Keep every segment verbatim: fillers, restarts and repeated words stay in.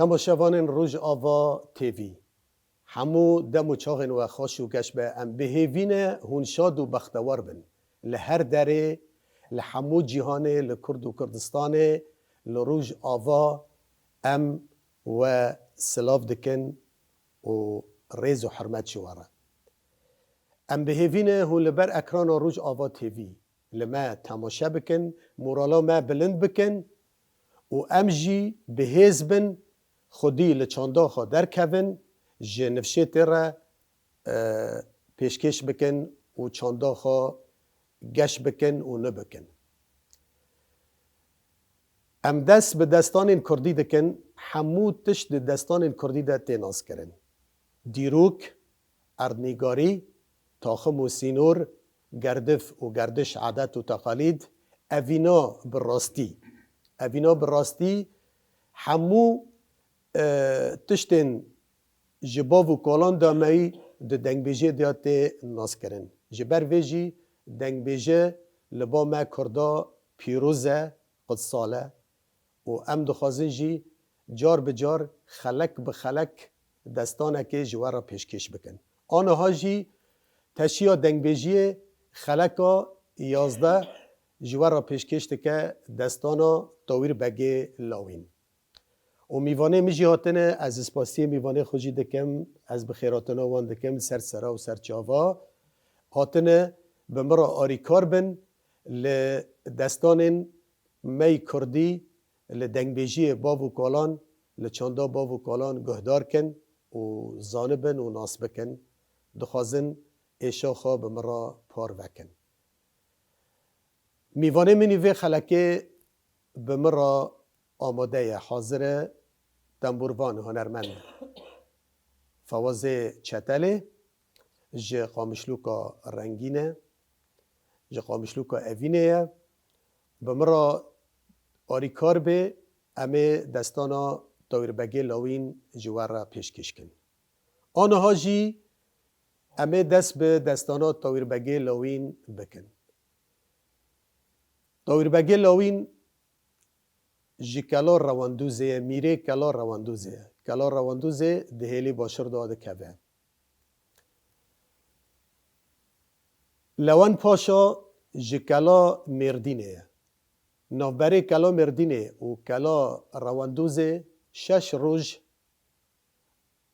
Temaşevanên Rojava T V, hemû dem û çaxên we xweş û geş be. Em bi hêvî ne hûn şad û bextewar bin. Li her derê, li hemû cîhanê, li Kurd û Kurdistanê, li Rojava em we silav dikin û rêz û hurmet ji we re. Em bi hêvî ne hûn li ber ekrana Rojava T V li me temaşe bikin, morala me bilind bikin û em jî bi hêz bin, xwedî li çanda xwe derkevin, ji nifşêtê re, e, pêşkêş bikin û çanda xwe geş bikin û nû bikin. Em dest bi destanên kurdî dikin, hemû tişt di destanên kurdî de tê naskirin. Dîrok, erdnîgarî, taxim û sînor, gerdif û gerdiş, adet û teqalîd, evîna bi rastî. Evîna bi rastî hemû, e, tiştên ji bav û kalan de me yî di dengbêjiyê de tê naskirin. Ji ber vê jî dengbêje li ba me kurda pîroz e, qutsal e û em dixwazin jî car bi car, xelek bi xelek destanekê ji we re pêşkêş bikin. Aniha jî teşiya dengbêjiyê xeleka yazdeh ji we re pêşkêş dike destana Tawîr Begê Lawîn. Û mîvanê min jî hatine, ez spasiyê mîvanê xwe jî dikim, ez bi xêrhatina wan dikim, ser sera û ser çava hatine bi min re arîkar bin li destanên me yî kurdî, li dengbêjiyê bav û kalan, li çanda bav û kalan guhdar kin û zanibin û nas bikin. Dixwazin êşa xwe bi min re parve kin. Mîvanê min î vê xelekê bi min re amade ye, hazir e, tembûrvan, hunermend Fewazê Çetelê, ji Qamişlûka Rengîn e, ji Qamişlûka Evînê ye. Bi min re arîkar bê, em ê destana Tawîr Begê Lawîn ji we re pêşkêş kin. Aniha jî em ê dest bi destana Tawîr Begê Lawîn bikin. Tawîr Begê Lawîn ji Kela Rewandûzê ye, mîrê Kela Rewandûzê ye. Kela Rewandûzê di hêlê Başûr de dikeve. Lewend Paşa ji Kela Mêrdînê ye. Navberê Kela Mêrdînê û Kela Rewandûzê şeş roj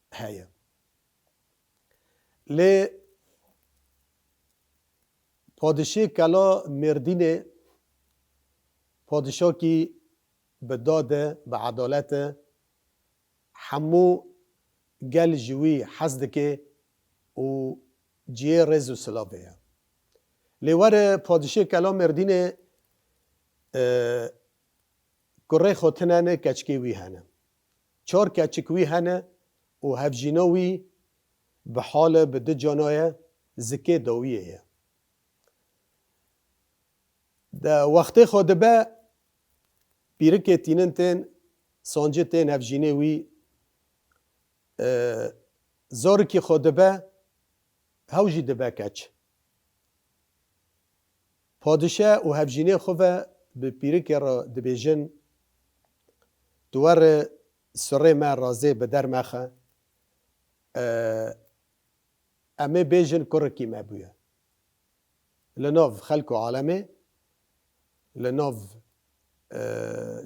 heye. Lê padişê Kela Mêrdînê padişakî bi dad e, bi edalet e, hemû gel ji wî hez dike û cihê rêz û silavê ye. Lê were padişê Kela Mêrdînê, e, kurê xwe tune ne, keçikê wî hene. Çar keçik wî hene û hevjîna wî bi hal e, bi du cana ye, zikê dawiyê ye. De wextê xwe dibe, pîrikê tînin tên, sancî tên hevjînê wî, e, zarikî xwe dibe, hew jî dibe keç. Padişe û hevjînê xwe ve bi pîrikê re dibêjin, tu were surê me razê bi der mexe, e, em ê bêjin kurikî me bûye. Li nav xelk û alemê, li nav, e,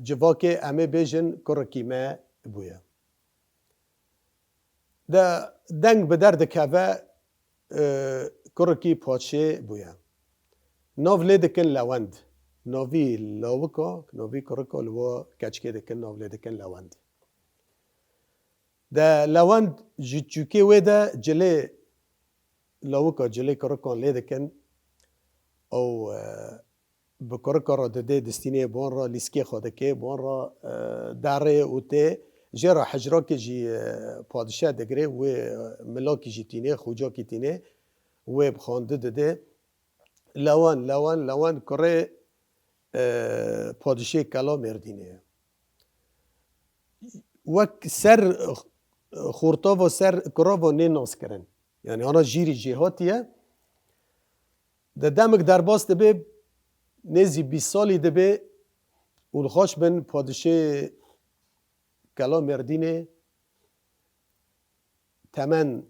civakê em ê bêjin kurikî me bûye. De deng bi der dikeve, e, kurikî padşê bûye. Nav lê dikin Lewend. Navî lawika, navî kurika li wa keçikê dikin, nav lê dikin Lewend. De Lewend ji çûkê wê de cilê lawika, cilê kurikan lê dikin. Ew, e, bi kurika re didê distînê, bon re lîskê xwe dike, bon re, e, derê û tê. Jê re hicrakê jî, e, padişe digire, wê, e, milakî jî tîne, xocakî tîne, wê bi xwandi dide. Lewan, Lewan, Lewan kurê, e, padişê Kela Mêrdînê ye. Wek ser, e, xortava ser kurava nê nas kirin. Yani ana jîrî jêhatiye. De demik derbas dibe, nêzî bîst salî dibe û li xweş bin padişê Kela Mêrdînê temen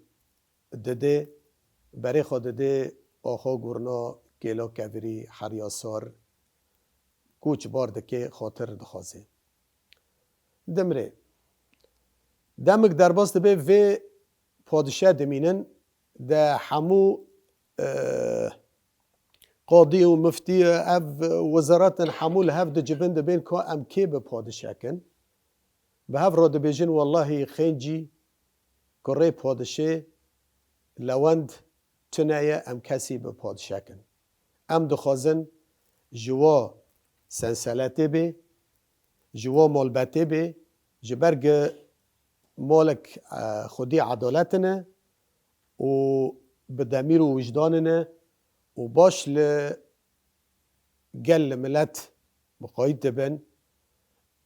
didê, berê xwe didê Axo Gurna, Kêla Kevirî, Herya Sar, koç bar dike, xatir dixwaze. Dimrê. Demik derbas dibe vê padişe dimînin, de hemû, e, qadî û miftî, ev wezaratin hemû li hev dicivin, dibên ka em kê bi padişe kin. Bi hev re dibêjin, wellahî xêncî kurê padişê Lewend tune ye, em kesî bi padişe kin. Em dixwazin ji wa senseletê bê, ji wa malbetê bê, ji ber gi malek, e, xwedî edaletine û bi demîr û wijdanine û baş li gel, li milet miqayît dibin.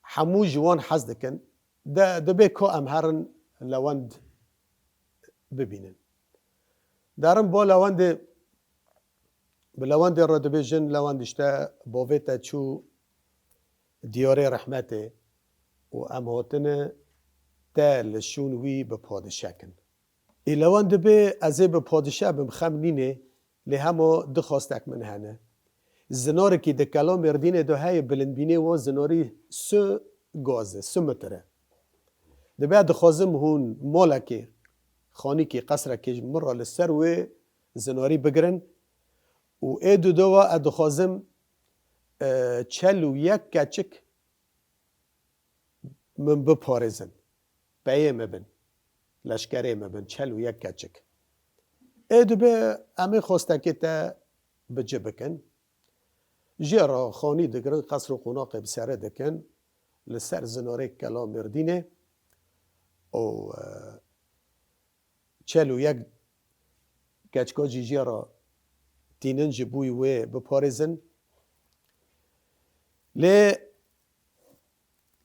Hemû ji wan hez dikin. De, dibê ka em herin Lewend bibînin. Derin bo Lewendê, bi Lewendê re dibêjin, Lewend işte bavê te çû diyarê rehmetê û em hatine te li şûn wî bi padişe kin. Ê Lewend dibê ez ê bi padişe bim, xem nînê, lê hema du xwestek min hene. Zinarekî di Kela Mêrdînê de heye, bilindbînê wan zinarî si gaz e, si metr e. Dibe dixwazim hûn malekê, xanîkî, qesrekê ji min re li ser wê zinarî bigirin û ê du dewa ez dixwazim, e, çel û yek keçik min biparêzin. Peyê me bin. Leşkerê me bin. Çel û yek keçik. Ê dibe em ê xwestekê te bi ci bikin. Jê re xanî digirin, qesr û qonaxê bi serê dikin. Li ser zinarê Kela Mêrdînê û, e, çel û yek keçika jî jê re tînin, ji bo wê biparêzin. Lê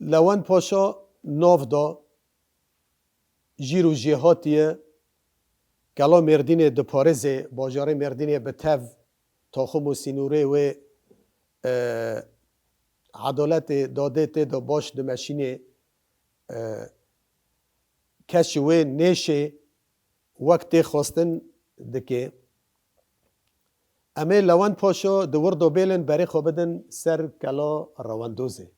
Lewend Paşa nav da, jîr û jêhatî ye, Kela Mêrdînê diparêzê, bajarê Mêrdînê bi tev taxim û sînorê wê, e, edaletê, dadê tê de baş dimeşînê, e, kes ji wê nêşê wek tê xwestin dike. Em ê Lewend Paşa di wir de bêlin, berê xwe bidin ser Kela Rewendozê.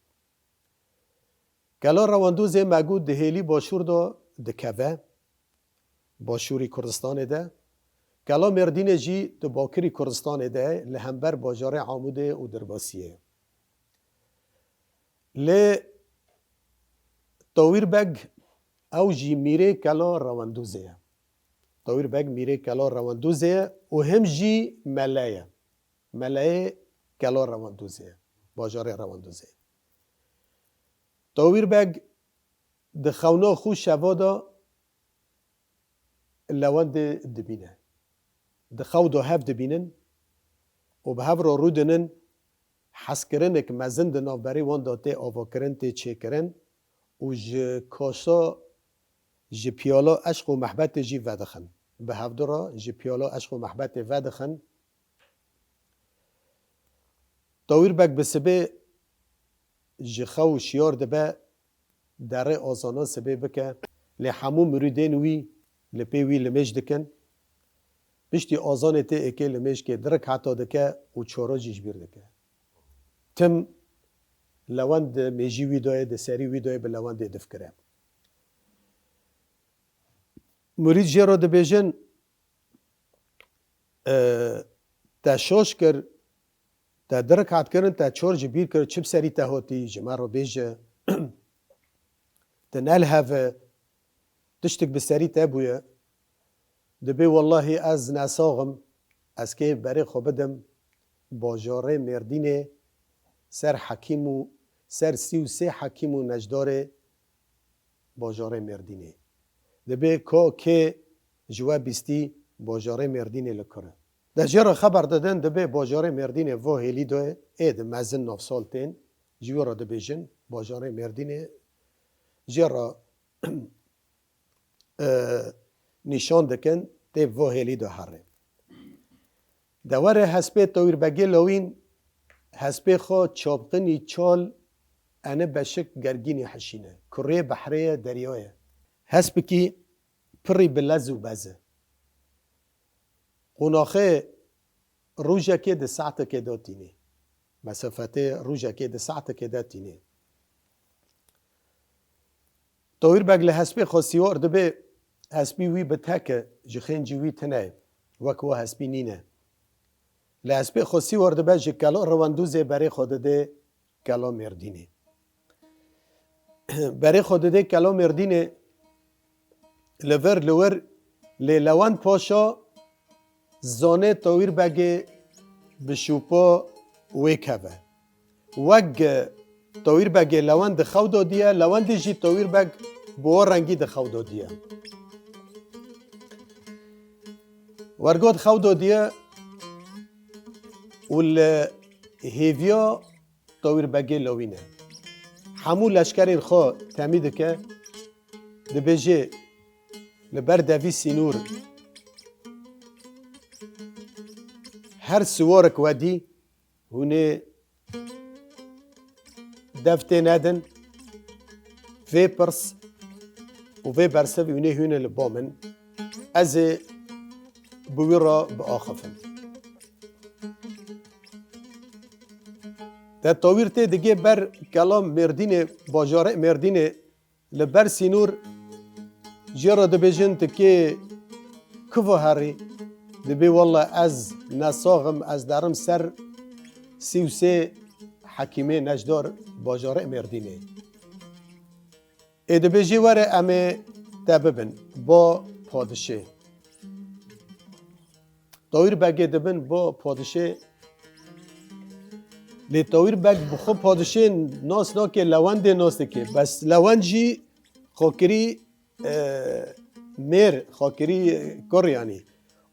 Kela Rewendozê me got di hêlî başûr de dikeve, başûrî Kurdistanê de. Kela Mêrdînê jî di bakirî Kurdistanê de, li hember bajarê Amûdê û Dirbasiyê. Lê Tawîr Beg, ew jî mîrê Kela Rewendûzê ye. Tawîr Beg mîrê Kela Rewendûzê ye û him jî mele ye. Meleyê Kela Rewendûzê ye. Bajarê Rewendûzê. Tawîr Beg di xewna xwe şeva de Lewendê dibîne. Di xew de hev dibînin û bi hev re rûdinin, hezkirinek mezin di navberê wan de tê avakirin, tê çêkirin û ji kaşa, ji piyala eşq û mehbetê jî vedixin. Bi hevdu re ji piyala eşq û mehbetê vedixin. Tawîr Beg bi sibê ji xew şiyar dibe, derê azana sibê bike, lê hemû mirûdên wî li pê wî limêj dikin. Piştî azanê tê êkê limêjkê di rikata dike û çoro jî ji bîr dike. Tim Lewend di mêjî wî de ye, di serî wî de ye, bi Lewendê difikire. Murîd jê re dibêjin, e, te şoş kir, te di rikat kirin, te çor ji bîr kir, çi bi serî te hotî, ji me re bêje. Tu ne li hev e, tiştik bi serî te bûye. Dibê wellahî ez nesax im, ez kê berê xwe bidim bajarê Mêrdînê ser hekîm û ser sî û sê hekîm û nejdarê bajarê Mêrdînê. Dibê ka kê ji we bîstî bajarê Mêrdînê li kur e. De jê re xeber didin, dibê bajarê Mêrdînê vo hêlî de ye, ê di mezin navsal tên, ji wî re dibêjin, bajarê Mêrdînê jê re, e, nîşan dikin, tê vo hêlî de herê. De were hespê Tewîrbegê Lewîn, hespê xwe çapqinî çal ene beşik gergînî hişîne. Kurê behrê ye, derya ye. Hespikî pirî bi lez û bez e. Qonaxê rojekê di saetekê de tînê. Mesafetê rojekê di saetekê de tînê. Tawîr Beg li hespê xwe sîwar dibe, hespî wî bi tek e, ji xêncî wî tune ye, wek wa hespî nîne. Li hespê xwe sîwar dibe, ji kela rewendûzê berê xwe dide kela Mêrdînê. Berê xwe dide kela Mêrdînê, li vir li wir lê Lewend Paşa zane Tawîr Begê bi şûpa wê keve. Wek Tawîr Begê Lewend di xew de diye, Lewendê jî Tawîr Beg bi wa rengî di xew de diye. Wergot xew de diye û li hêviya Tawîr Begê lewîne. Hemû leşkerên xwe temî dike, dibêje, li ber devî sînor her siwarek we dî, hûn ê dev tê nedin, vê pirs û vê bersivî hûn ê hûne li ba min, ez ê bi wî re biaxifim. De Tawîr tê digê ber kela Mêrdînê, bajarê Mêrdînê, li ber sînor jê re dibêjin, tu kê kuva herî? Dibê, walla ez nesax im, ez derim ser sî û sê hekîmê nejdar bajarê Mêrdînê. Ê dibêjê, were em ê te bibin ba padişê. Tawîr Begê dibin bo padişê. Lê Tawîr Beg bi xwe padişê nas nake, Lewendê nas dike. Bes Lewend jî xwe kirî, e, mêr, xwe kirî, e, kur yanî.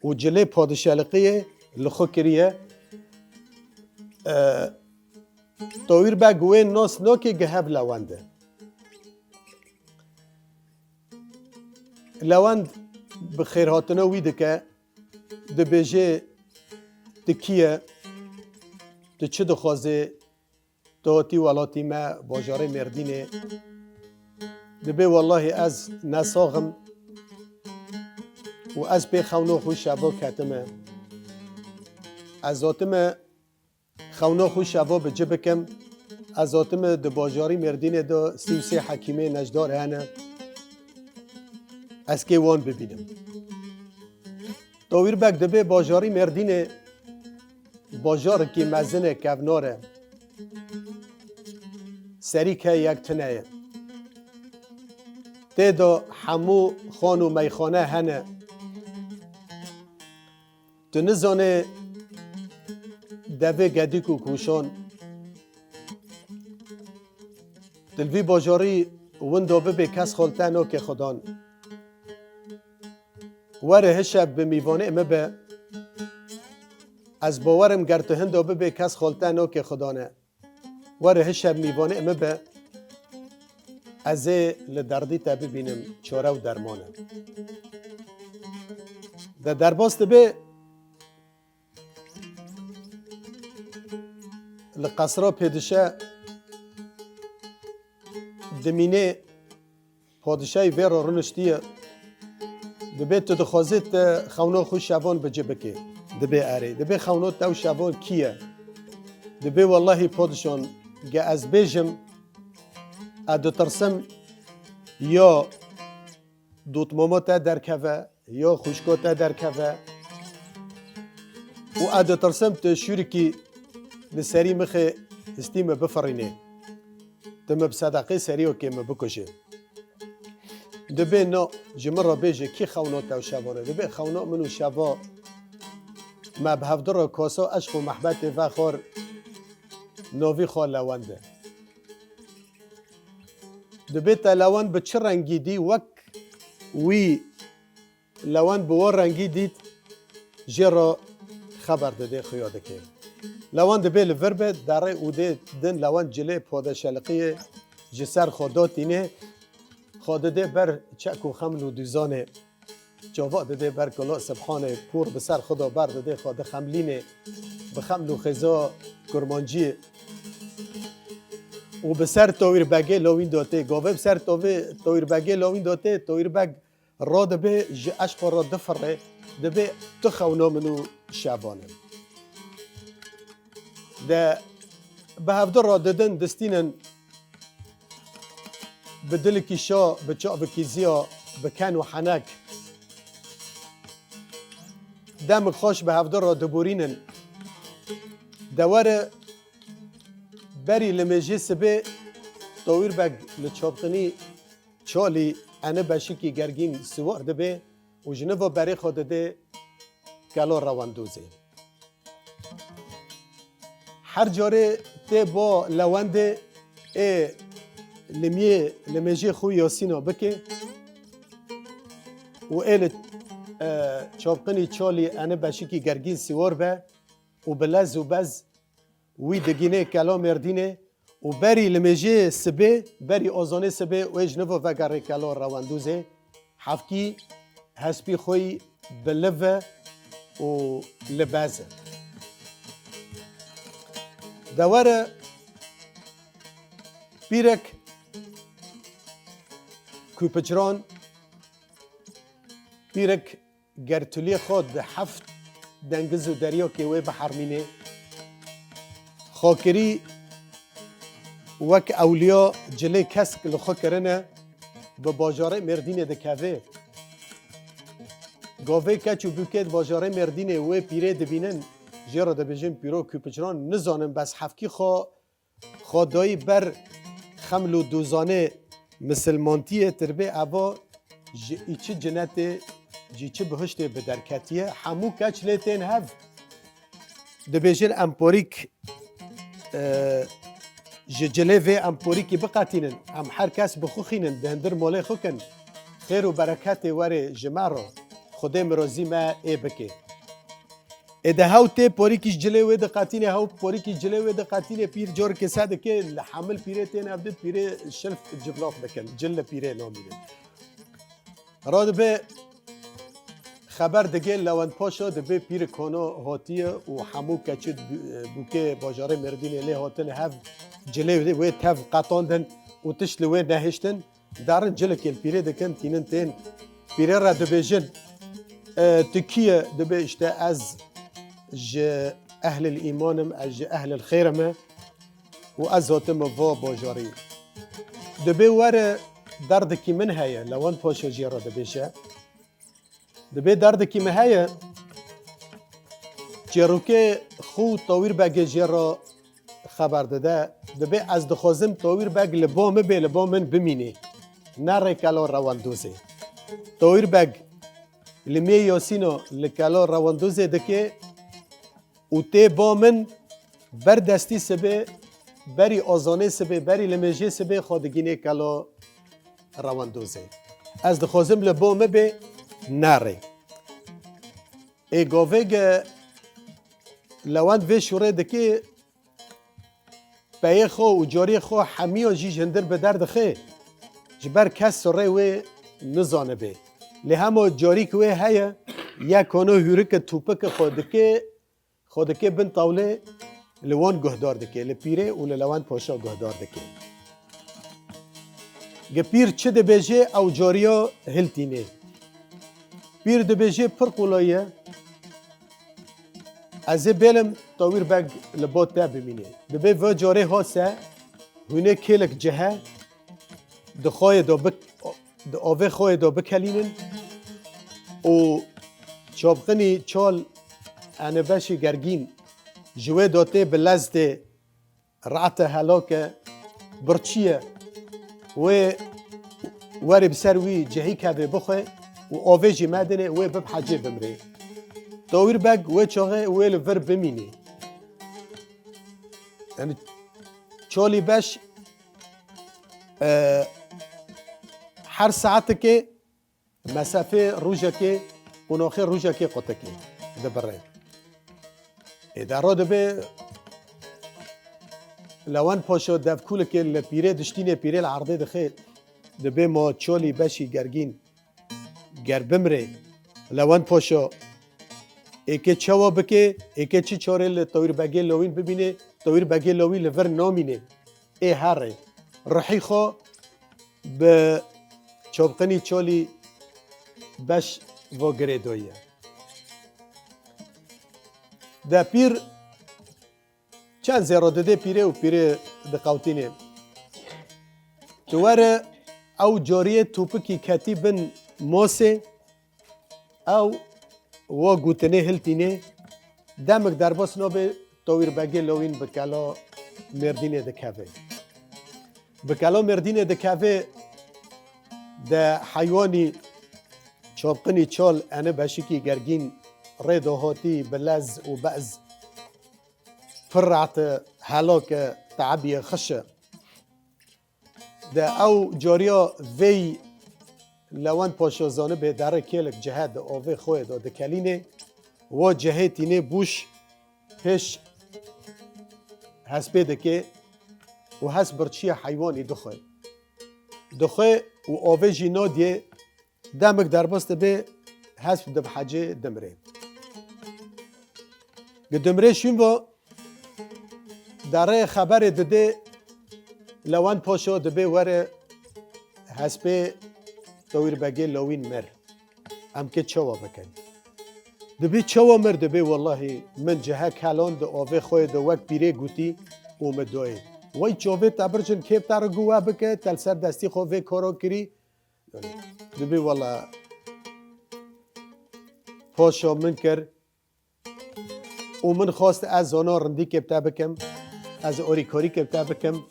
Û cilê padişaliqiyê li xwe kiriye. E, Tawîr Beg wê nas nake, gi hev Lewend e. Lewend bi xêrhatina wî dike, dibêje, tu kî ye, tu çi dixwazê, tu hatî welatî me, bajarê Mêrdînê. Dibê, wellahî ez nesax im û ez pê xewna xwe şeva ketime. Ez hatime xewna xwe şeva bi ci bikim. Ez hatime di bajarî Mêrdînê de sî û sê hekîmê nejdar hene. Ez kê wan bibînim. Tawîr Beg dibê bajarî Mêrdînê bajarekî mezin e, kevnar e. Serî ke yek tune ye. Tê de hemû xan û meyxane hene. Tu nizanê devê gedîk û kûşan. Tu li vî bajarî winda bibê, kes xwe li te nake xudan. Were hişev bi mîvanê min be. Ez bawer im ger tu hinda bibê, kes xwe li te nake xudane. Were hişev mîvanê min be, ez ê li derdî te bibînim çare û dermane. De derbas dibe, li qesra pêdişe dimîne. Padişahî vê re rûniştiye. Dibê tu dixwazî te xewna xwe şevan bi ci bikê. Dibê erê. Dibê xewna te û şevan kî ye? Dibê wellahî padişan, ge ez bêjim, ez ditirsim ya dotmama te derkeve, ya xwişka te derkeve. Û ez ditirsim tu şûrikî li serî mixê histî min bifirînê. Tu min bi sedeqê serî wekê min bikujê. Dibê na, ji min re bêje, kî xewna te û şevan e? Dibê xewna min û şeva me bi hevdu re kasa eşq û mehbetê vexwar, navî xwe Lewend e. Dibê te Lewend bi çi rengî dî, wek wî Lewend bi wan rengî dît, jê re xeber didê, xuya dike. Lewend dibê li vir be, derê û dê din Lewend cilê podeşeliqiyê ji ser xwe datînê, xwe didê ber çek û xeml û dûzanê. Çava didê ber kula Sibhanê, pûr bi ser xwe de ber didê, xwe dixemlînê, bi xeml û xêza kurmanciyê. û bi ser Tawîr Begê lawîn de tê. Gavê bi ser Tawî-, Tawîr Begê lawîn de tê, Tawîr Beg radibe ji eşqa re difire, dibê tu xewna min û şevan in. De bi hevdu re didin, distînin bi dilikî şa, bi çavikî ziya, bi ken û henek. Demik xweş bi hevdu re diborînin. De were berî limêjê sibê Tawîr Beg li çapqinî çalî ene beşikî gergîn siwar dibe û ji niva berê xwe dide kelo rewandozê. Her carê tê bo lewendê ê limiyê limêjê xwe Yasîna bike û ê li, e, çapqinî çalî ene beşikî gergîn siwar be û bi lez û bez wî digînê kela Mêrdînê û berî limêjê sibê, berî azanê sibê wê ji niva vegerê kela rewandozê. Hevkî hespî xwe yî bi liv e û li bez e. De were pîrek Kûpiçran, pîrek ger tu lê xwe di heft dengiz û deryakê wê bihermînê, xakirî wek ewliya cilê kesk li xwe kirine, bi bajarê Mêrdînê dikeve. Gavê keç û bûkê di bajarê Mêrdînê wê pîrê dibînin, jê re dibêjin pîro Kûpiçran, nizanin bes hevkî xwe xwe dayî ber xeml û dozanê misilmantiyê, tirbê eva ji î çi cinetê, ji çi bihiştê bi derketiye, hemû keç lê tên hev. Dibêjin em porîk, e, ji cilê vê em porîkî biqetînin, em her kes bixuxînin, di hindir molê xwe kin, xêr û bereketê were ji me re, Xwedê mirozî me ê bike. Ê de hew tê porîkî ji cilê wê diqetîne, hew porîkî ji cilê wê diqetîne, pîr carkê se dike, li hemil pîrê tên hev di, pîrê şilf civlax dikin, cil li pîrê namînin. Radibe xeber digê Lewend Paşa dibê pîr Kano hatiye û hemû keçi bûkê bajarê Mêrdînê lê hatin hev cilê wê tev qetandin û tişt li wê nehiştin. Derin cilekê li pîrê dikin, tînin tên pîrê re dibêjin, e, tu kî ye? Dibê işte ez ji ehlil îman im, ez ji ehlil xêr im û ez hatime va bajarî. Dibê were derdekî min heye, Lewend Paşa jê re dibêje. Dibê derdekî min heye, çêrokê xwe û Tawîr Begê jê re xeber dide, dibê ez dixwazim Tawîr Beg li ba min bê, li ba min bimînê. Nerê kelo rewandozê. Tawîr Beg li mê Yasîna li kelo rewandozê dike û tê ba min ber destî sibê, berî azanê sibê, berî limêjê sibê xwe digînê kelo rewandozê. Ez dixwazim li ba min bê, nerê. Ê gavê ge Lewend vê şûrê dikê, peyê xwe û cariyê xwe hemiya jî ji hindir bi der dixe, ji ber kes rê wê nizanibê. Lê hema carîk wê heye, yek hona hûrike tûpike xwe dike, xwe dike bin tawlê, li wan guhdar dike, li pîrê û li Lewend Paşa guhdar dike. Gi pîr çi dibêje, ew cariya hiltînê. Pîr dibêje pir qulay ye, ez ê bêlim Tawîr Beg li ba te bimîne. Dibê vê carê hase, hûnê kêlek cihe, di xwayê de bik-, di avê xwayê de bikelînin û çapqinî çal enebeşî gergîn ji wê de tê bi lez tê. Rate helake birçiye, wê werê bi ser wî cihî kevê bixwe û avê jî medinê wê bibhecê bimrê. Tawîr Beg wê çaxê wê li vir bimînê. Yani çalî beş, e, her saetekê mesafê rojekê, qonaxê rojekê qutikê dibire. Ê de re dibe Lewend Paşa devkûlekê li pîrê diştînê pîrê li erdê dixe, dibe ma çalî beşî gergîn ger bimrê, Lewend Paşa êkê çawa bike, êkê çi çarê li Tawîr Begê Lawîn bibîne, Tawîr Begê Lawî li vir namîne. ê herê, ruhî xwe bi Çopqinî Çolî beş vo girêdoyî ye. De pîr çend zêro didê pîrê û pîrê diqewtînê. Tu were ew cariyê topikî ketî bin mosê, ew wa gotinê hiltînê, demik derbas nabe Tawîr Begê Lawîn bi kela Mêrdînê dikeve. Bi kela Mêrdînê dikeve de heywanî Çopqinî Çol ene beşikî gergîn rê do hatî bi lez û bez pir rehet e, helak e, tebiye xiş e. De ew cariya vêy Lewend Paşa zanibê derê kêlik cihe di avê xwe de dikelînê, wa cihê tînê bûş pêş hespê dike û hesp birçiya heywanî dixwe. Dixwe û avê jî nadiyê, demik derbas dibe, hesp dibhecê dimrê. Gi dimrê şûn va, derê xeberê dide, Lewend Paşa dibe were hespê Tawîr Begê Lawîn mir. Em kê çawa bikin? Dibê çawa mir? Dibê wellahî min cihek helan di avê xwe de wek pîrê gotî û min doyê. Wey çavê te bircin kê te re gu we bike, te li ser destî xwe vê karo kirî. Dibê wella paşa min kir û min xwest ez zana rindîkê bi te bikim, ez orîkorîkê bi te bikim.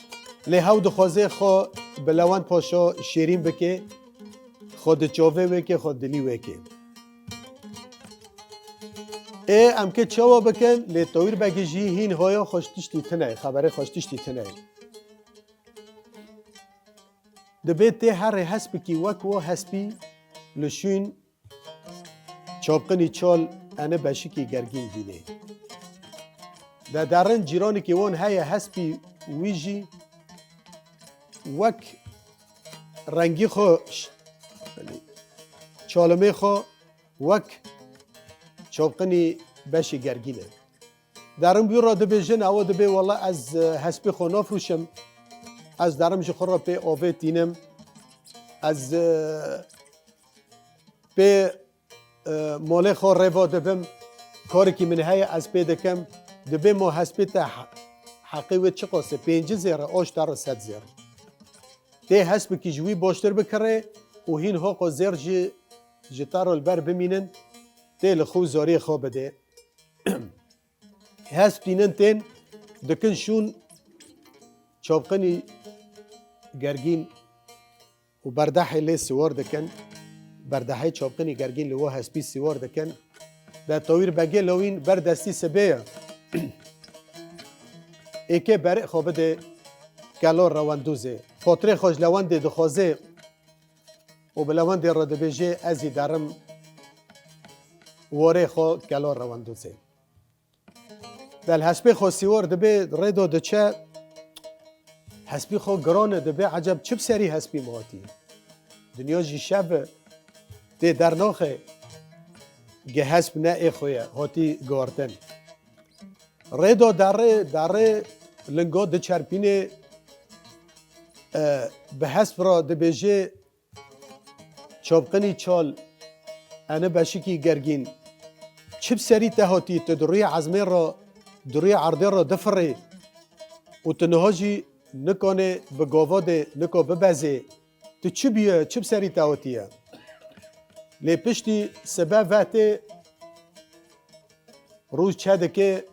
Lê hew dixwaze xwe bi Lewend Paşa şêrîn bike, xwe di çavê wê ke, xwe dilî wê ke. Ê, em kê çawa bikin, lê Tawîr Begî jî hîn hoya xweş tiştî tine, xeberê xweş tiştî tine. Dibê tê herê hespikî wek wo hespî li şûn Çapqinî Çal ene beşikî gergîn dînê. De derin cîranikî wan heye, hespî wî jî wek rengî xwe ş-, çalimê xwe wek çapqinî beşî gergîn e. Derin bû re dibêjin, ewa dibê, wela ez, e, hespê xwe nafroşim. Ez derim ji xwe re pê avê tînim. Ez, e, pê, e, malê xwe rêva dibim. Karekî min heye, ez pê dikim. Dibê ma hespê te he-, heqê wê çiqas e? Pêncî zêr e, aş te re sed zêr. Tê hespikî ji wî baştir bikirê û hîn hoqo zêr jî ji te re li ber bimînin, tê li xwe zariyê xwe bidê. Hesp tînin tên, dikin şûn çapqinî gergîn û berdehê lê siwar dikin. Berdehê çapqinî gergîn li wo hespî siwar dikin. De Tawîr Begê Lewîn ber destî sibê ye. Êkê berê xwe bidê kelo rewendûzê. Xotirê xwe ji lewendê dixwaze û bi lewendê re dibêje, ez jî derim warê xwe kelo rewendûzê. Del hespê xwe sîwar dibe, rê do diçe, hespî xwe giran e, dibe, eceb çi bi serî hespî min hatî? Dinya jî şev e, tê dernaxe, ge hesp ne ê xwe ye, hatî guhartin. Rê do derê, derê lingo diçerpînê, e, bi hesp re dibêje, Çapqinî Çal, ene beşikî gergîn. Çi bi serî te hatî, tu di rûyê ezmê re, di rûyê erdê re difirê û tu niha jî nikanê bi gava de nika bibezê. Tu çi bûye, çi bi serî te hatiye? Lê piştî sibe vetê, rû çe dike,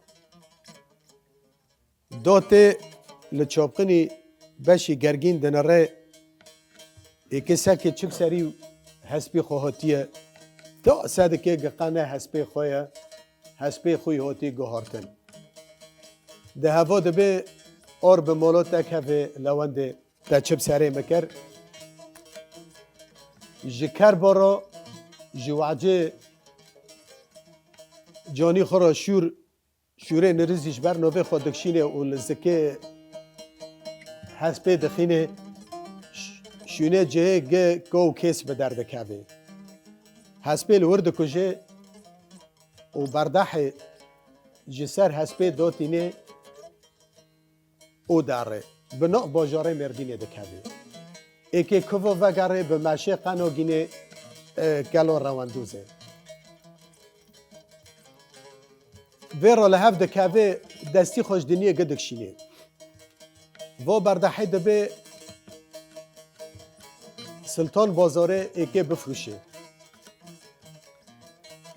Dotê li çapqinî beşî gergîn dinire, êkê sekê çi bi serî hespî xwe hatiye, ta sedikê giqe ne hespê xwe ye, hespê xwe yî hatî guhartin. Di heva dibe ar bi mala te keve lewendê te çi bi serê min kir. Ji kerba re, ji wecê canî xwe re şûr Şûrê nirizî ji ber novê xwe dikşînê û li zikê hespê dixînê, ş-, şûnê cihê gi ko û kês bi derdikevê. Hespê li wir dikujê û berdehê ji ser hespê dotînê û derê. bi nav bajarê Mêrdînê dikeve. Êkê kuvo vegerê bi meşê qeno gînê, e, kelo rewendûzê. Vê re li hev dikeve, destî xwe ji diniyê gi dikşînê. Va berdehê dibê Siltan Bazarê êkê bifrûşê.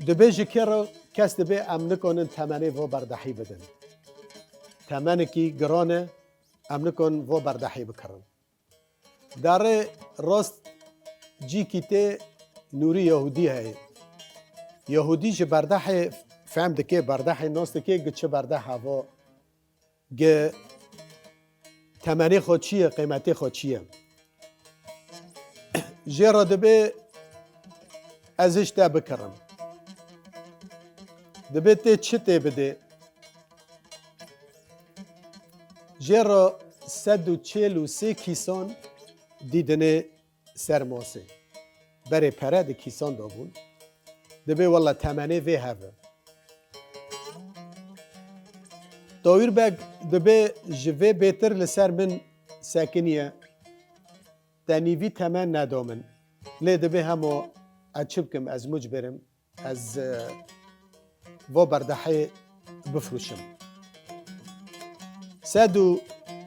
Dibê ji kê re kes dibê em nikanin temenê va berdehî bidin. Temenekî giran e, em nikanin va berdehê bikirin. Derê rast cîkî tê nûrî Yahûdî heye. Yahûdî ji berdehê fehm dike, berdehê nas dike, gi çi berdeh heva, gi temenê xwe çi ye, qîmetê xwe çi ye. Jê re dibê ez ji te bikirim. Dibê tê çi tê bidê? Jê re sed û çêl û sê kîsan dîdinê ser masê. Berê pere di kîsan de bûn. Dibê wela temenê vê hev e. Tawîr Beg dibê ji vê bêtir li ser min sekiniye. Te nîvî temen neda min. Lê dibê hema ez çi bikim, ez muc birim. Ez, e, va berdehê bifrûşim. Sed û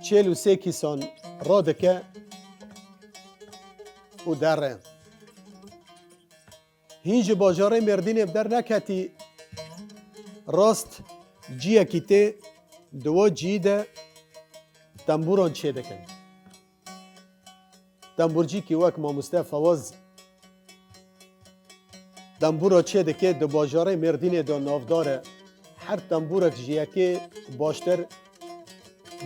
çêl û sê kîsan radike û derre. Hîn ji bajarê Mêrdînê bi derneketî, rast ciyekî tê, di wa ciyî de tembûran çêdikin. Tembûrcîkî wek mamoste Fewaz tembûra çêdike, di bajarê Mêrdînê de navdar e. Her tembûrek ji yekê baştir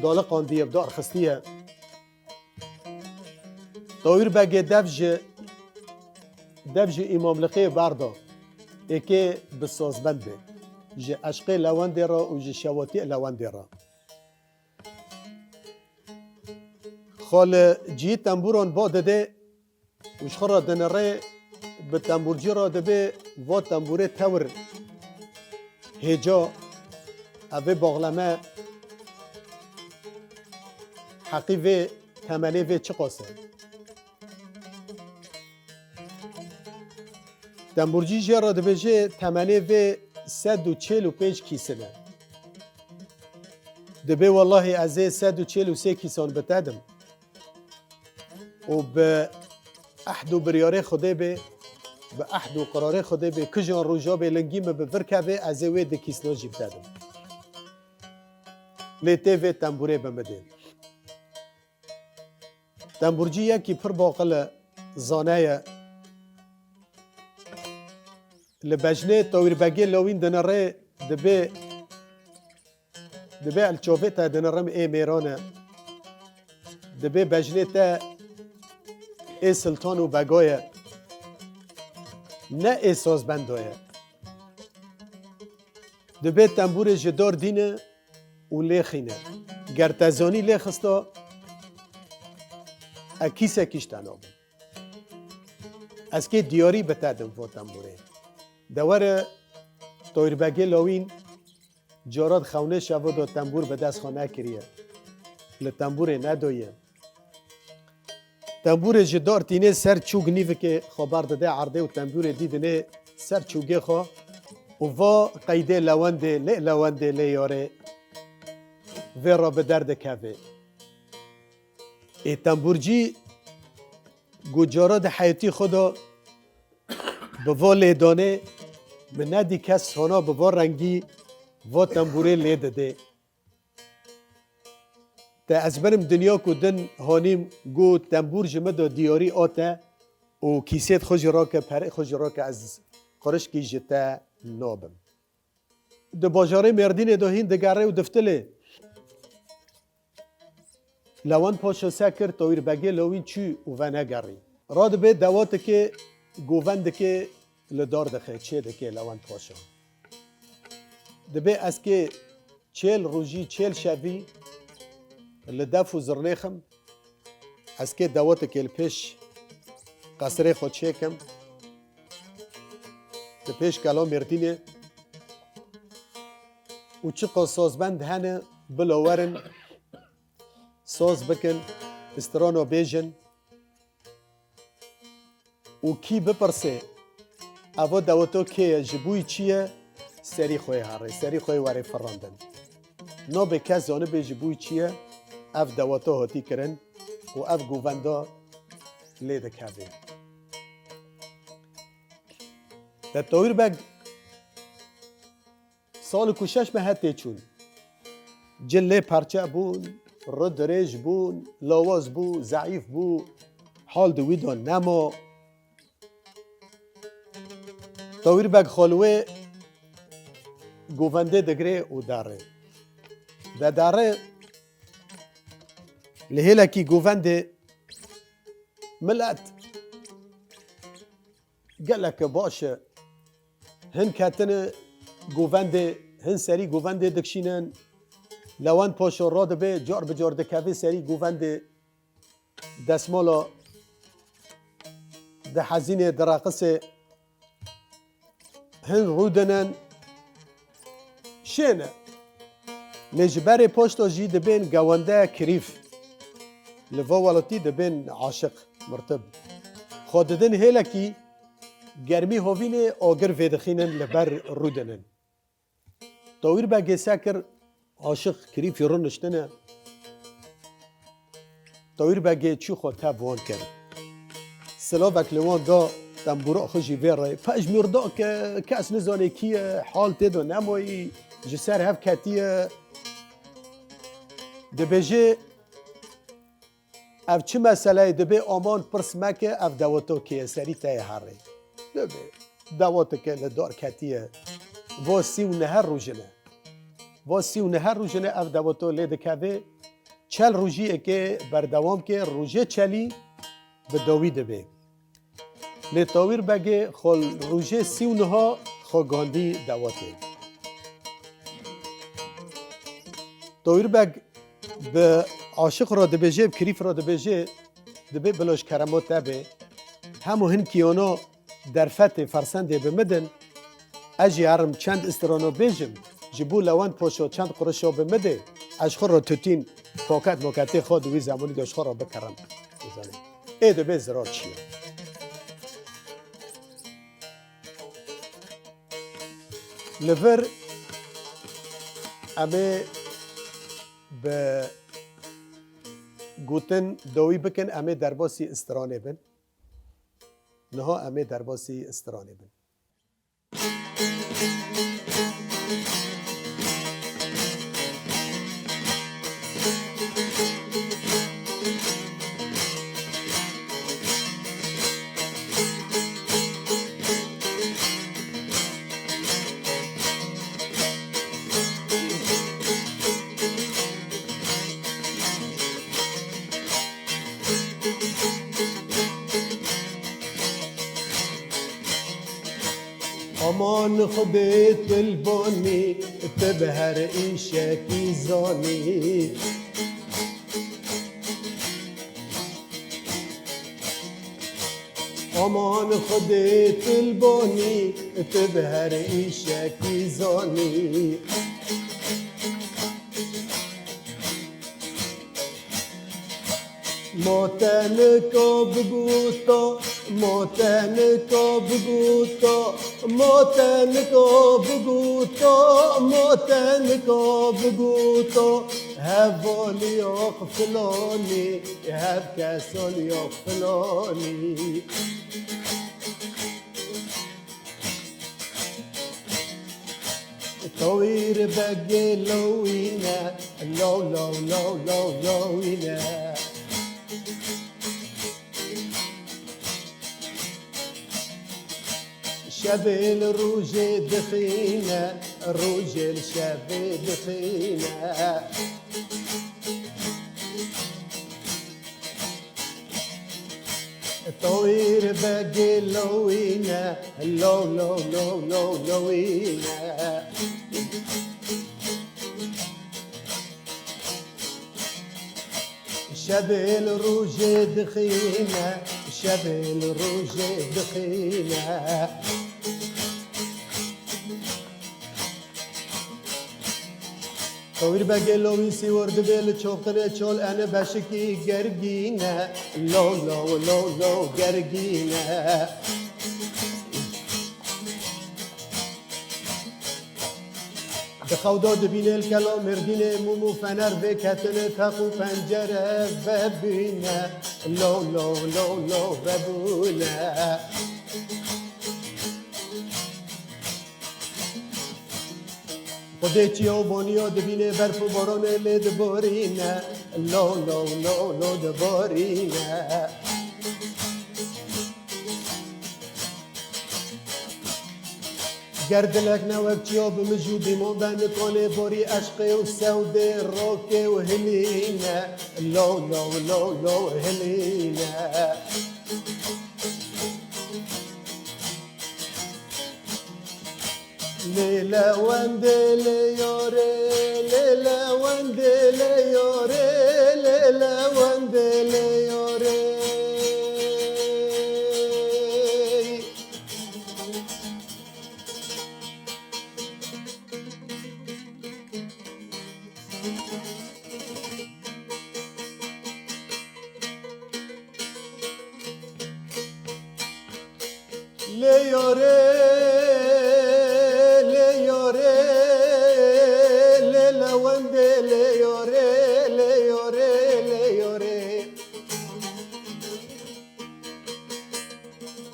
daliqandiye, bi dar xistiye. Tawîr Begê dev ji, dev ji îmamliqê berda. Êkê bi sazbend be. Ji eşqê lewendê re û ji şewatiyê lewendê re. Xwe li cihî tembûran ba dide û ji xwe re dinire, bi tembûrcî re dibê va tembûrê tewir hêca, ev ê baxleme heqî vê temenê vê çiqas e. Tembûrcî jê re dibêje temenê vê sed û çêl û pênc kîsin e. Dibê wellahî ez ê sed û çêl û sê kîsan bi te dim. Û bi ehd û biryarê Xwedê bê, bi ehd û qirarê Xwedê bê, kijan roja bê lingî min bi vir keve, ez ê wê di kîsna jî bi te dim. Lê tê vê tembûrê bi min dê. Tembûrcî yekî pir baqil e, zane ye. Li bejnê Tawîr Begê Lawîn dinirê, dibê, dibê el çavê te dinirim ê mêran e. Dibê bejnê te ê siltan û bega ye. Ne ê sazbenda ye. Dibê tembûrê ji dar dîne û lê xîne. Ger te zanî lê xista, ez kîsekî ji te nabim. Ez kê diyarî bi te dim vo tembûrê. De were Tawîr Begê Lawîn cara di xewnê şevo de tembûr bi dest xwe nekiriye. Li tembûrê nedoye. Tembûrê ji dar tînê ser çûk nîvikê xwe berdide erdê û tembûrê dî dinê ser çûgê xwe û va qeydê lewendê, lê lewendê, lê yarê vê re bi derdikeve. Ê tembûrcî got cara di heyetî xwe de bi va lêdanê min nedî kes hona bi va rengî va tembûrê lê didê. Te ez berim dinya ku din hanîm got tembûr ji min de diyarî ate û kîsêt xwe jî rake, perê xwe jî rake, ez qirişkî ji te nabim. Di bajarê Mêrdînê de hîn digerê û diftilê. Lewend Paşa se kir, Tawîr Begê Lawîn çû û venegerî. Radibê dewatikê govendikê li dar dixe, çê dike Lewend Paşa. Dibê ez kê çêl rojî, çêl şevî li def û zirnê xim, ez kê dewatikê li pêş qesrê xwe çêkim, li pêş kela Mêrdînê û çiqas sazbend hene bila werin, soz bikin, strano bêjin û kî bipirse, evo deweto kê ye, ji bo wî çi ye, serî xwe yê herê, serî xwe yê werê firandin. Nabê kes zanibe ji bo wî çi ye, ev deweto hatî kirin û ev govenda lê dikeve. De Tawîr Beg sal û ku şeş mehe tê çûn. Cil lê perçe bûn, ri dirêj bûn, lawaz bû, zeîf bû, hal di wî de nema. Tawîr Beg xwe li wê govendê digire û dere. De dere li hêlekî govendê milet geleke baş e. Hin ketine govendê, hin serî govendê dikşînin. Lewend Paşa radibe, car bi car dikeve serî govendê, desmala dihezîne, direqise. Hin rûdinin, şêne. Lê ji berê poşta jî dibên gewende kirîf. Li va welatî dibên aşiq, mirtib. Xwe didin hêlekî, germî hovînê agir vêdixînin li ber rûdinin. Tawîr Begê se kir, aşiq kirîfî rûniştine. Tawîr Begê çû xwe tev wan kir. Silavek li wan da, tembûra xwe jî vê re. Pejmîr da ke kes nizane kî ye, hal tê de nemayî, ji ser hev ketiye. Dibêje, ev çi mesele ye? Dibê aman pirs meke, ev deweto kê ye, serî te ye herê. Dibê deweteke li dar ketiye. Va sî û nehe rojine. Va sî û nehe rojine ev deweto lê dikeve. Çel rojî eke berdewam ke, rojê çelî bi dawî dibe. Lê Tawîr Begê xwe li rojê sî û neha xwe gandî dewetê. Tawîr Beg bi aşiq re dibêje, bi kirîf re dibêje, dibê bila ji kerema te be. Hemû hin kiyano derfetê fersendê bi min din, ez jî herim çend strano bêjim, ji bo Lewend Paşa çend qurişa bi min de, ez ji xwe re tutîn, paket moketê xwe di wî zemanî de ji xwe re bikerim. Bizanî. Ê dibê zirar çi ye? Li vir em ê bi gotin dawî bikin, em ê derbasî stranê bin. Niha em ê derbasî stranê bin. Aman Xwedê tu li ba nî, tu bi her îşekî zanî. Aman Xwedê tu li ba nî, tu bi her îşekî zanî. Ma te nika biguta, ma te nika biguta, ma te nika biguta, ma te nika biguta, hevalî yok filanî, hev kesalî yok filanî. Tawîr Begê lawîne, law, law, law, law, lawîne. Şevê li rojê dixîne, rojê li şevê dixîne. Tawîr Begê lawîne, law, law, law, law, lawîne. Şevê li rojê dixîne, şevê li rojê dixîne. Tewîr begê lowî sîwir dibê li çoktinê çol ene beşikî gergîne. Lo, lo, lo, lo, gergîne. Di xewdo dibînê li kelo Mêrdînê mûm û fener vêketine, teq û pencere vebîne. Lo, lo, lo, lo, vebûne. Xwedê çiya û boniya dibînê, berf û boronê lê diborîne. Lo, lo, lo, lo, diborîne. Ger dilek ne wek çiyo bi mij û dîmon be, nikonê borî eşqê û sewdê rokê û hilîne. Lo, lo, lo, lo, hilîne. Lê lewendê lê yorê, lê lewendê lê yorê, lê lewendê lê yorê. Lê yorê, lê yorê, lê lewendê lê yorê, lê yorê, lê yorê.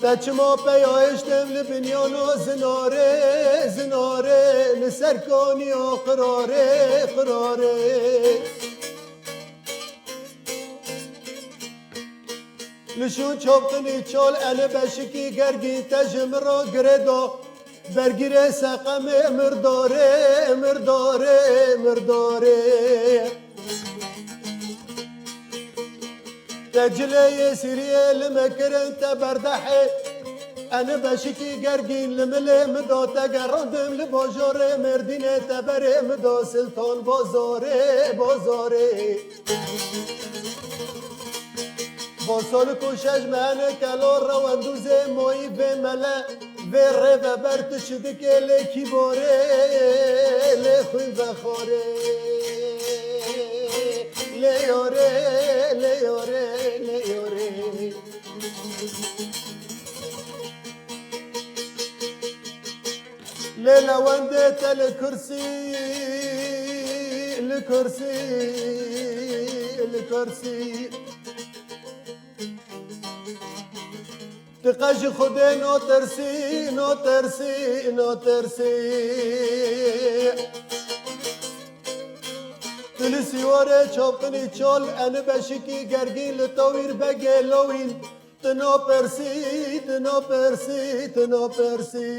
Te çima peya hiştim li binyano zinarê, zinarê, li ser kaniya qirarê, qirarê. Li şûn çoptinî çol ene beşikî gergîn te ji min re girê do. Bergirê seqemê mirdarê, mirdarê, mirdarê. Te cileyê sîriyê li me kirin te berdehê. Ene beşikî gergîn li milê min do, te gerandim li bajorê Mêrdînê, te berê min do Siltan Bozorê, Bozorê. Bo solik û şeş mehene kelo rewendûzê moyî vê mele, vê rê veber tu çi dikê lê kîborê, lê xwîn vexorê. Lê yorê, lê yorê, lê yorê. Lê lewendê te li kursî, li kursî, li kursî. Tu qe ji Xwedê notirsî, notirsî, notirsî. Tu li sîwarê çoptinî çol eni beşikî gergîn li tewîr begê lowîn. Tu napirsî, tu napirsî, tu napirsî.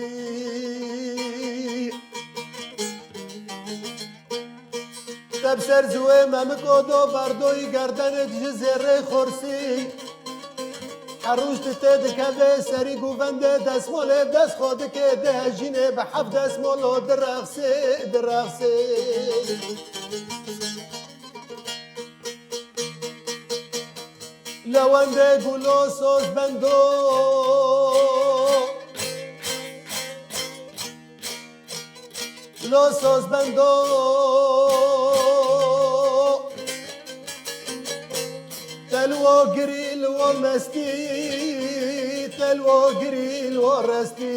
Te bi ser ziwê memiko do berdoyî gerdenik ji zêrê xorsî. Her roj tu tê dikeve serî govendê, destmolê dest xwe dike dihejînê, bi heft destmolo direxsê, direxsê. Lewendê gulo soz bendo. Lo soz bendo. Te li wo girî li wo mestî, te li wo girî li wo restî.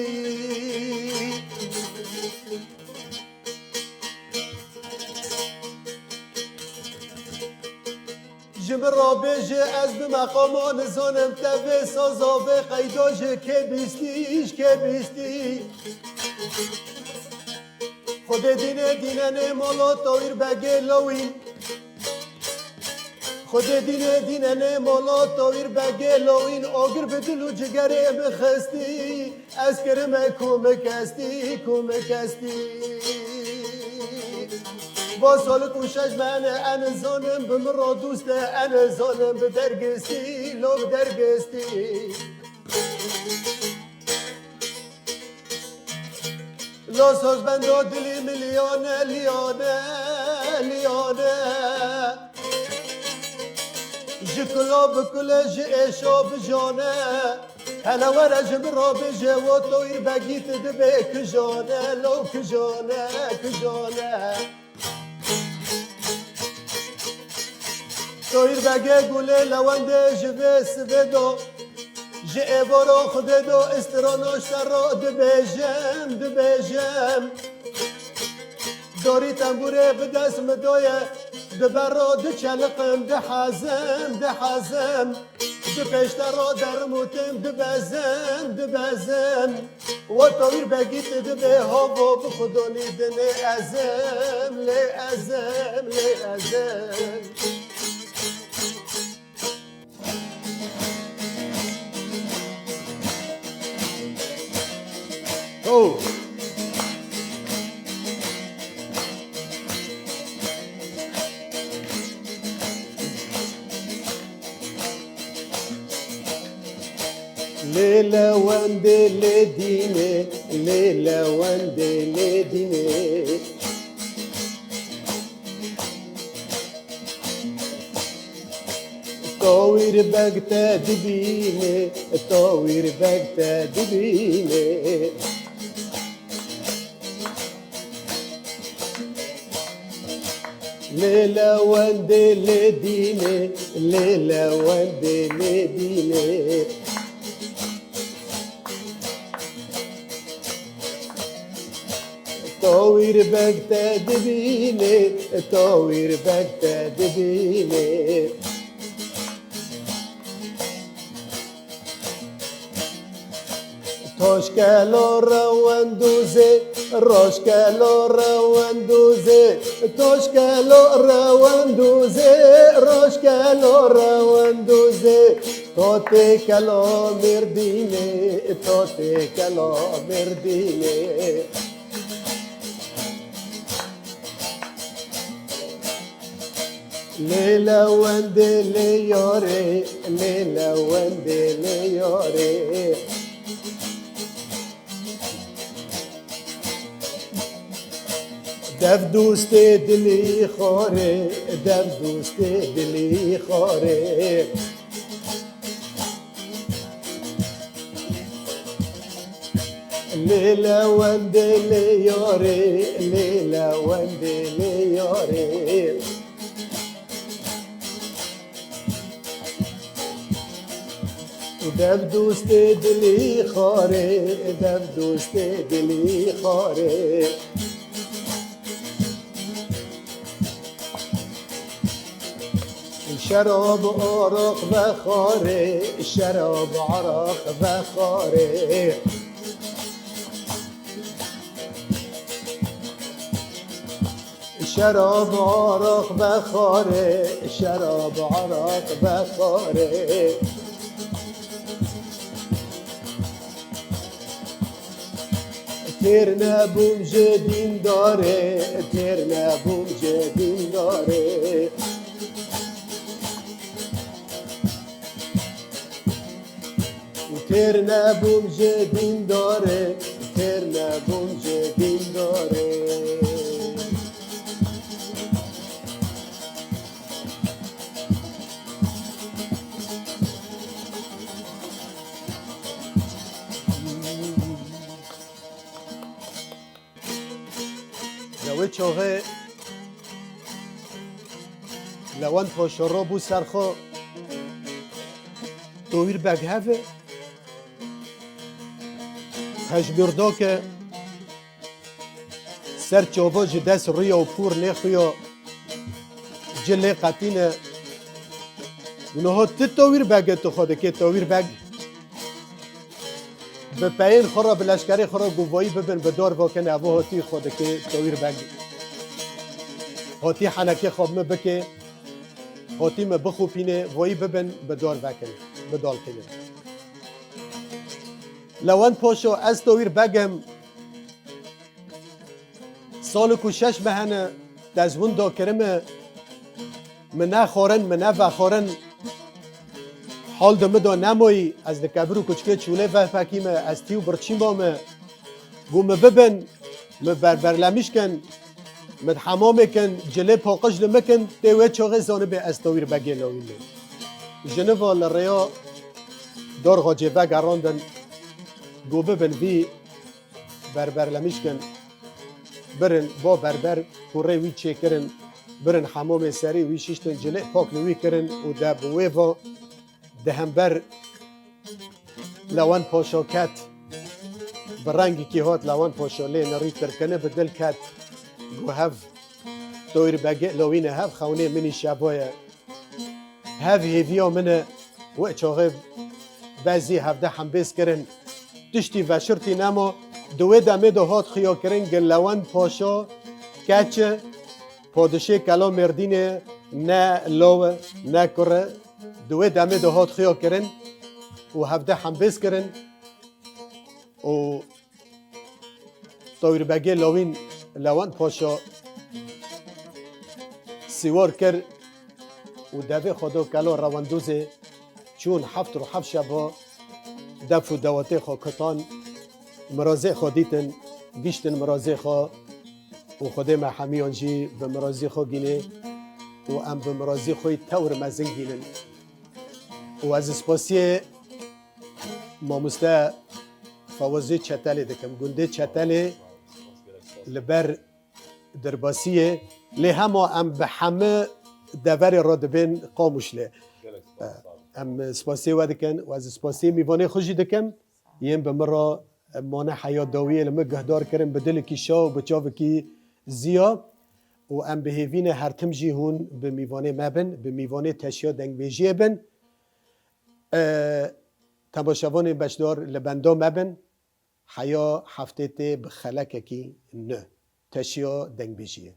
Ji min re bêje, ez bi meqamo nizanim te vê soza vê qeydo ji kê bîstî, ji kê bîstî. Xwedê dînê dînenê molo tawîr begê lewîn. Xwedê dînê dînenê molo tawîr begê lewîn. Ogir bi dil û cigerê min xistî. Ez kirime ku min kestî, ku min kestî. Bo solik û şeş mehene en zonim bi min ro dûst e, en zonim bi dergistî, lo bi dergistî. Lo soz bendo dilî min liyane, liyane. Ji kulo bi kule, ji êşo bi jone. Hele were ji min re bêje, wo toyîr begî tu dibê kijone, lo kijone, kijone. Tawîr Begê gulê lewendê ji vê sivê do, ji êvoro Xwedê do, îstirono şero dibêjim, dibêjim. Dorî tembûrê bi dest mi doye, di bero diçeliqim, dihezim, dihezim. Di pêştero derim û tim, dibezim, dibezim. We Tawîr Begî tu dibê havo bi xudonî dinê ezim, lê ezim, lê ezim. Oh! Lê lewendê lê dînê, lê lewendê lê dînê. Tawîr Beg te dibîne, Tawîr Beg te dibîne. Lê lewendê lê dîne, lê lewendê lê dîne. Tawîr Beg te dibîne, Tawîr Beg te dibîne. Toşkelo rewendûzê, roşkelo rewendûzê, toşkelo rewendûzê, roşkelo rewendûzê, to tê kelo mirdînê, to tê kelo mirdînê. Lê lewendê lê yarê, lê lewendê lê yarê. Dev dostê dilî xwarê, dev dostê dilî xwarê. Lê lewendê lê yarê, lê lewendê lê yarê. Dev dostê dilî xwarê, dev dostê dilî xwarê. Şerab araq vexwarê, şerab araq vexwarê. Şerab araq vexwarê, şerab araq vexwarê. Têr nebûm ji dîndarê, têr nebûm ji dîndarê. Têr nebûm ji dîndarê, têr nebûm ji dîndarê. Lewê çaxê Lewend Paşa rabû ser xwe, Tawîr Beg heve, pejmîrdake ser çava ji dest riya û pûr nêxuya, cilê qetîne. Niha ti Tawîr Beg e, tu xwe dikê Tawîr Beg. Bi peyên xwe re, bi leşkerê xwe re got vayî bibin, bi dar vakin, evo hatî xwe dikê Tawîr Beg. Hatî henekê xwe bi min bikê, hatî min bixopînê, vayî bibin, bi dar vekin, bi dalkinin. Lewend Paşa, ez Tawîr Beg im. Salik û şeş meh hene, dezwinda kirime, min nexwarin, min nevexwarin. Hal di min de nemayî, ez li kevir û kuçikê çûlê vepekîme, ez tî û birçî mame. Got min bibin, min berberlemîş kin, min hemamê kin, cilê paqij li min kin, tê wê çaxê zanibê ez Tawîr Begê lawî me. Jiniva li rêya Dar Xacê vegerandin, got bibin vî berberlemîş kin, birin bo berber, kurê wî çêkirin. birin hemamê serî, wî şiştin cilê pak li wî kirin û de bi wê va di hember Lewan Paşa ket, bi rengekî hat Lewan Paşa lê nerî tirkine bi dil ket. Got, hev Toyr Begê lawîne, hev xewnê min î şeva ye. Hev hêviya min e, wê çaxê bezî hevde hembêz kirin. Tiştî veşirtî nema, di wê demê de hat xuya kirin gi Lewend Paşa keç e, padişê kela Mêrdînê ne law e, ne kur e. Di wê demê de hat xuya kirin û hevde hembêz kirin û Tawîrbegê lawîn Lewend Paşa sîwar kir û devê xwe da kela rewendozê, çûn heft rû heft şeva def û dewatê xwe kutan, mirazê xwe dîtin, giştin mirazê xwe û Xwedê me hemiyan jî bi mirazî xwe gînê û em bi mirazî xwe yî tewr mezin gînin. Û ez spasiyê mamoste Fawazê Çetelê dikim. Gundê Çetelê li ber Dirbasiyê, lê hema em bi hemî deverê re dibên Qamûşlê. Gelek spas, sağ olun. Em spasiyê we dikin û ez spasiyê mîvanê xwe jî dikim. Yên bi min re mane heya dawiyê li min guhdar kirin bi dilekî şa û bi çavekî ziya û em bi hêvî ne her tim jî hûn bi mîvanê me bin, bi mîvanê teşiya dengbêjiyê bin. E, temaşevanên beşdar li benda me bin. Heya heftê tê bi xelekekî nû. Teşiya dengbêjiyê.